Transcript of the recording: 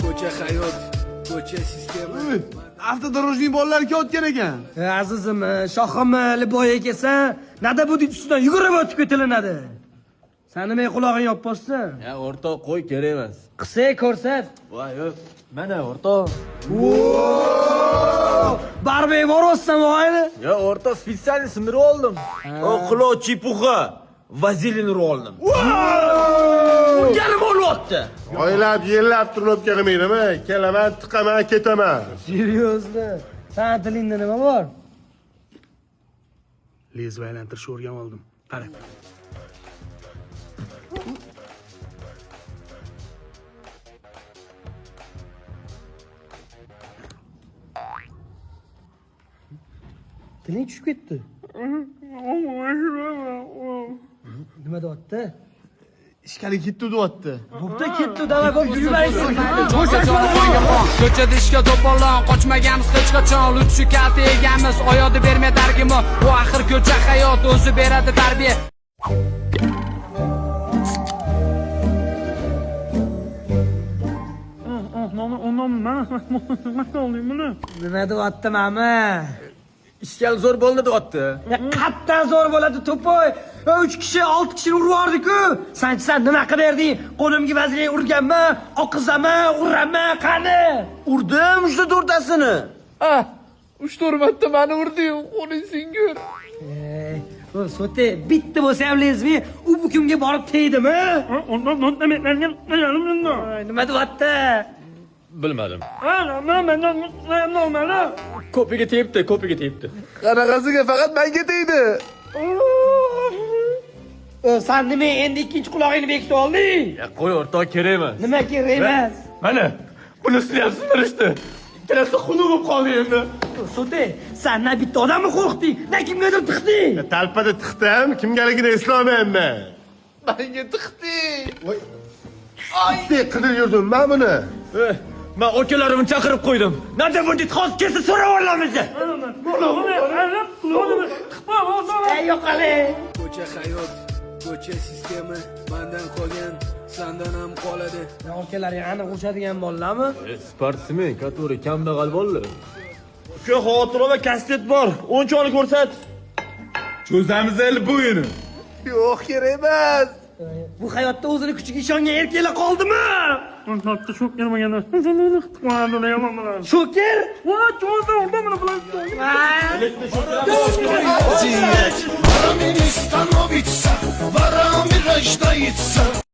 Ko'cha hayot, ko'cha sistema. Автодорожный bolalar kelayotgan ekan. Azizim, shohim, liboya kelsa, nada bu ustidan yugurib o'tib ketilinadi. San nimaga qulog'ing yopib bossan? Ya o'rtoq qo'y kerak emas. Qilsa ko'rsat. Voy yo'q. Mana o'rtoq. Baribir boryapsan voyni. Ya o'rtoq специально sindirib oldim. O quloq чепуха. Vazelin urib oldim. Urganim o'lyapti. Oylab, yillab turib kelmaydimi? Kelaman, tiqaman, ketaman. Серьезно? San tilingda nima bor? Lezva aylantirishni o'rganib oldim. Qara. Tiling tushib ketdi. Nima deyapti? Ishkali ketdi deyapti. Bo'pti, ketdi, davay bo'p yurmaysiz. Ko'chada ishga to'polon, qochmaganmiz hech qachon, lutfi kalta egamiz, oyoqni bermay dargimi. Bu axir ko'cha hayot o'zi beradi tarbiya. Nima deyapti mama? Ishkal zo'r bo'ldi deyapti. Ya qattan zo'r bo'ladi to'poy. 3 kishi, 6 kishini urib yubordi-ku. San san nima qilib berding? Qo'limga vazirlik urganman, oqizaman, uraman, qani? Urdim uchta to'rtasini. Ah, uch to'rt marta mani urdi-yu, qo'ling singur. Ey, bu so'te bitta bo'lsa ham lezbi, u bu kimga borib tegdimi? Ay, nima deyapti? Bilmadim. Ko'piga tepdi, ko'piga tepdi. Qanaqasiga faqat menga tegdi. San nima endi ikkinchi qulog'ingni bekitib olding? Ya qo'y o'rtoq kerak emas. Nima kerak emas? Mana bunisini ham sindirishdi. Ikkalasi xunuk bo'lib qoldi endi. So'te, san na bitta odamni qo'rqitding, na kimgadir tiqding. Talpada tiqdim, kimgaligini eslolmayapman. Menga tiqding. Itdek qidirib yurdim men buni. Men akalarimni chaqirib qo'ydim. Nada bu dit hozir kelsa so'rab olamiz. Ey yo'qoli. Ko'cha hayot, ko'cha sistema. Mandan qolgan, sandan ham qoladi. Akalaring aniq urishadigan bolalarmi? Sportsmen, который kambag'al bolalar. Uka, xavotir olma, kastet bor. O'nchoni ko'rsat. Cho'zamiz endi bu yili. Yo'q, kerak emas. Bu hayotda o'zini kuchiga ishongan erkaklar qoldimi? Shoker? Становится, ворами рождается.